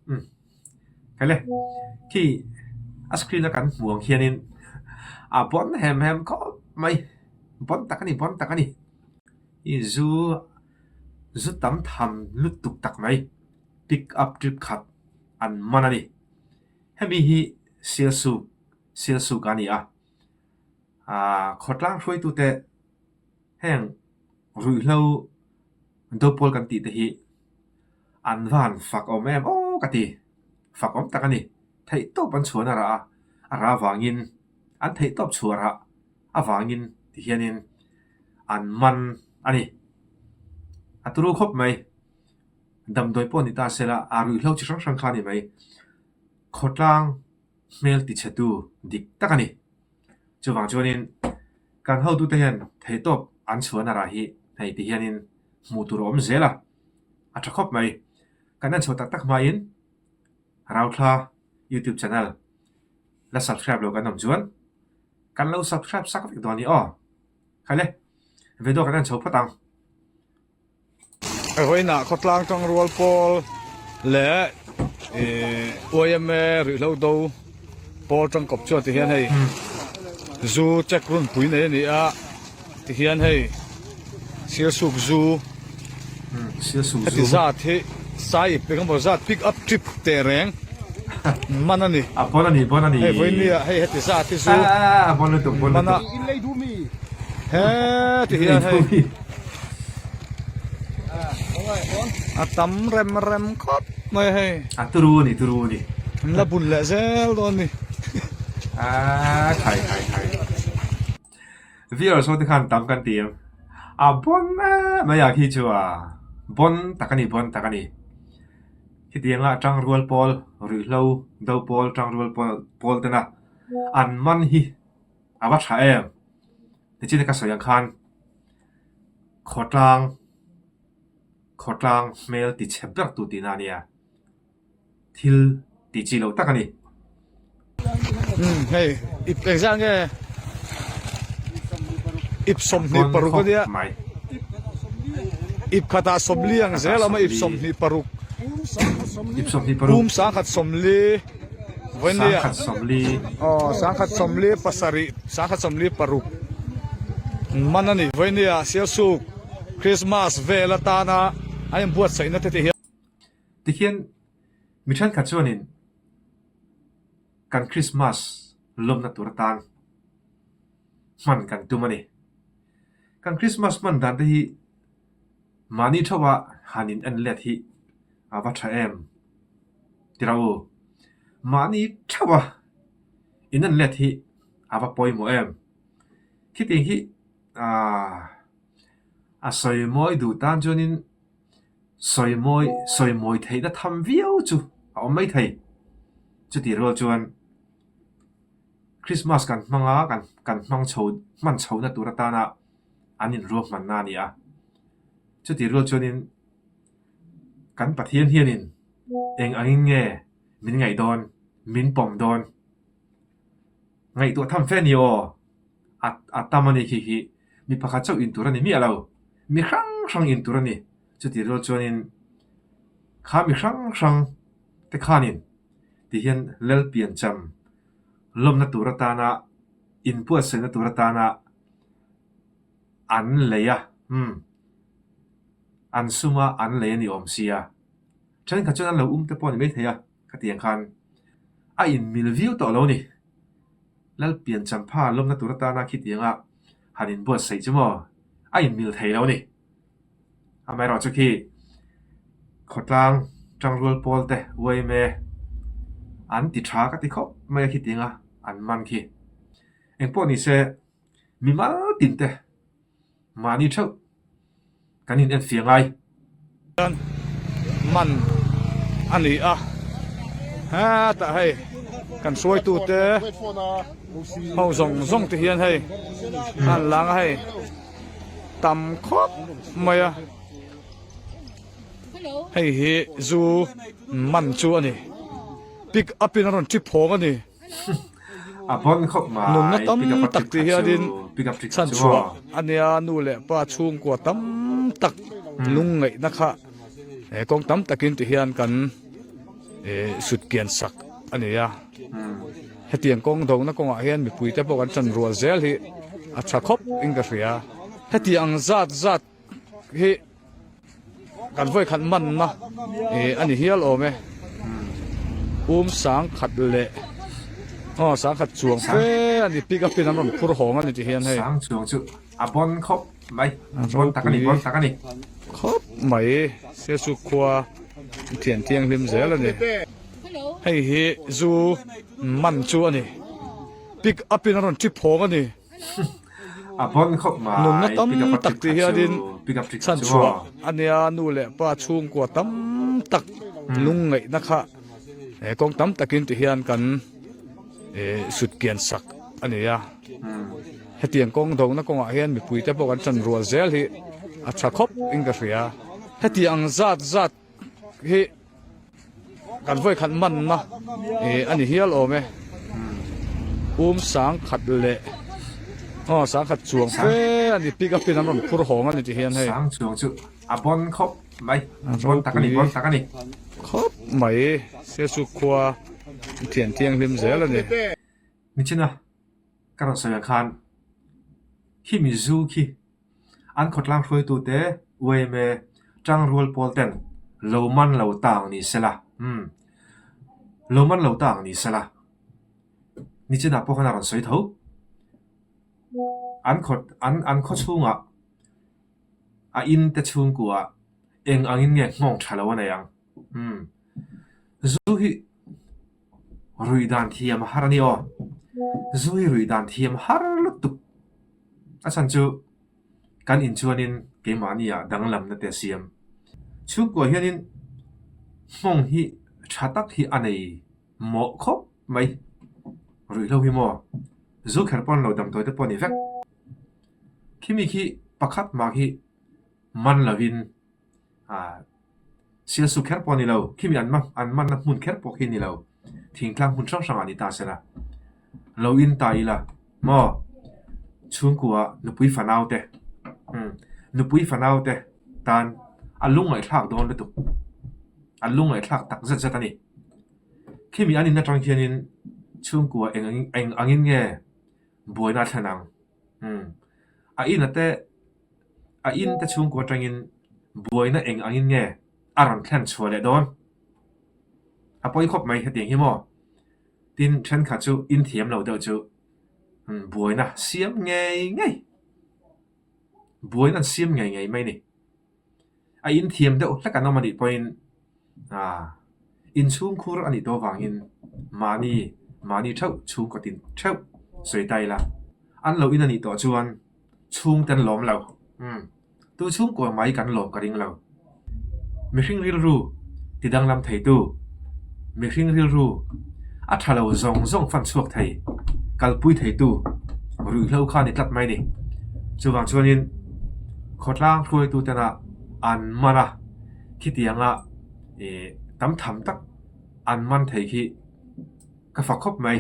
Umm hele khi a screen a kan hmuh ang hianin a bawn hem hem khawp mai bawn tak a ni bawn tak a ni i zu zu tam tham lutuk tak mai pick up trip khat an man a ni hemi hi sialsuk sialsuk a ni a ahh khawtlang hruaitute heng ruihhlo do pawl kan tih te hi an van fak awm em aw ka ti fak awm tak a ni theih tawp an chhuan a rah a a rah avangin an theih tawp chhuah rah avangin ti hianin an man a ni a turu khawp mai damdawi pawh ni ta se la a ruihhlo chi hrang hrang kha a ni mai khawtlang hmel tichhetu dik tak a ni. Chuvang chuanin kan hotute hian theihtawp an chhuahna rah hi hei ti hianin hmuh tur a awm zel a, a tha khawp mai. Kan en chhuah tak tak hmain Rauthla YouTube channel la subscribe lo kan awm chuan kan lo subscribe sak vek dawn a ni aw. Khaile, video kan en chho phawt ang. Vawiinah khawtlang tangrual pawl leh ihh yma ruihhlo do pawl tangkawp chuan ti hian hei zu check runpui nei a ni a tihian hei sialsuk zu heti zat hi sai ip engemaw zat pick up trip teh reng man a ni hei vawinia hei heti zat hi zu man a heti hian hei. A tam rem rem khawp mai hei. A turu a ni turu a ni. An la bun leh zel dawn ni. Aaa khai khai khai. Viewers ho te khan tam kan ti em. A bon em mai ah khi chu a bon tak a ni bon tak a ni. Khitianga tangrual pawl ruihhlo do pawl tangrual pawl pawl tena an man hi a va tha em. Tichina ka sawi ang khan khawtlang khawtlang hmel ti chhe ber tu tihna a nia, thil tih chi loh tak a ni. Umm hei ip engzah nge ip 26 a nia ip khatah 40 ang zel a awm a ip 26 kum 20 Vawinia aw 2027 26 man a ni. Vawinia Sialsuk Christmas vel atana an inbuatsaihna te ti hian. Tikhian mi thenkhat chuanin kan Christmas lawmna tur atan hman kan tum a ni. Kan Christmas hman dan te hi mahni theuha han in en let hi a va tha em. Tira u, mahni theuh a in en let hi a va pawimawh em? Khitiang hi aaa a sawi mawi duh tan chuanin sawi mawi sawi mawi theihna tham viau chu a awm mai thei. Chutih rual chuan Christmas kan hmang a, kan kan hmang chho hman chhohna tur atana an inruahmanna a ni a. Chutih rual chuanin. Kan Pathian hianin eng angin nge min ngaih dawn, min pawm dawn? Ngaihtuah tham fe ni aw, a a tam a ni khi hi mi pakhat chauh in tur a ni miah lo, mi hrang hrang in tur a ni. Chutih rual chuanin kha mi hrang hrang te khanin tihian Lalpiancham lawmna tur atana inbuatsaihna tur atana an lei a, umm. An sum a, an lei a ni awm sia. Thenkhat chuan an lo um te pawh a ni maithei a, khatiang khan a inmil viau tawh lo a ni. Lalpian champha lawmna tur atana khitianga han inbuatsaih chu maw a inmil thei lo a ni. Amaherawh chu khi khawtlang tangrual pawl te yma an ti tha ka ti khawp mai a khitianga an man khi. Engpawh ni se mimal tin te Mahni theuh kan in enfiah ngai. Hian man a ni a, hetah hei kan hruaitute ho zawng zawng te hian hei an lang a hei tam khawp mai a, hei hi zu man chu a ni, pick up in a rawn trip phawng a ni. Nunna tam tak tih hianin chhanchhuah a nia nu leh pa chhungkua tam tak lungngaihna kha he kawng tam takin ti hian kan. sut kian sak a ni a. Hetiang kawng dona kawngah hian mipuite pawh kan ṭan rual zel hi a ṭha khawp in ka hria. Hetiang zat zat hi kan vawi khat manna a ni hial awm e. Um sangkhat leh aw sangkhat chuang fe a ni pick up in an rawn phur hawng a ni ti hian hei. Sang chuang chu a bon khawp mai bon tak a ni bon tak a ni. Khawp mai Siachu khua thian thianghlim zel a ni. Hei hi zu man chu a ni. Pick up in a rawn trip hawng a ni. A bon khawp mai. Nunna tam tak tih hianin chhanchhuah a nia nu leh pa chhungkua tam tak lungngaihna kha kawng tam takin ti hian kan sut kian sak a ni a. Hetiang kawng dona kawngah hian mipuite pawh kan ṭan rual zel hi a ṭha khawp in ka hria. Hetiang zat zat hi kan vawi khat manna a ni hial awm e. Um sangkhat leh aw sangkhat chuang fe a ni pick up in an rawn phur hawng a ni ti hian hei. Sang chuang chu a bon khawp mai bon tak a ni bon tak a ni. Khawp mai Siachu khua thian thianghlim zel a ni. Nichina ka rawn sawi ang khan khimi zu khi An khawtlang hruaitute uaime tangrual pawl ten lo man lo ta ang ni sela, umm, lo man lo ta ang ni sela, nichinah pawh khan a rawn sawi tho. An khawt an an khaw chhungah a in te chhungkuah eng angin nge nghawng tha lo a nei ang, umm, zu hi rui dan thiam a har a ni aw, zu hi rui dan thiam har lutuk. A chhan chu kan in chuanin keimahni ah danglamna te a siam. Chhungkua hianin hmawng hi tha tak hi a nei mawh khawp mai. Ruihhlo hi maw zu kher pawn lo damdawi te pawh a ni vek. Khimi khi pakhat mah khi man lovin ah Sialsu kher pawh a ni lo, khimi an an manna hmun kher pawh khi a ni lo, thingtlang hmun hrang hrangah a ni ta sela. Lo in ta ila maw chhungkua nupui fanau te umm nupui fanau te tan a lungngaihthlak dawn lutuk, a lungngaihthlak tak zet zet a ni. Khimi an in atang hianin chhungkua eng eng angin nge buaina a thlen ang umm a ina te. A in te chhungkua atangin buaina eng angin nge a rawn thlen chhuah leh dawn? A pawi khawp mai hetiang hi maw? Tin, thenkhat chu in thiam lo deuh chu buaina siam ngei ngei, buaina an siam ngei ngei mai a ni. A in thiam deuh hlek an awm a nih pawhin ah inchhungkhur a nih tawh avangin mahni mahni theuh chhungkaw tin theuh sawi ta ila an lo in a nih tawh chuan chhungte an lawm lo. Umm tu chhungkaw mai kan lawm ka ring lo. Mihring rilru ti danglam theitu, mihring rilru a tha lo zawng zawng fan chhuak thei, kalpui theitu ruihhlo kha a ni tlat mai a ni. Chuvang chuanin khawtlang hruaitu tena an man a, khitianga ih tam tham tak an man thei khi ka fak khawp mai.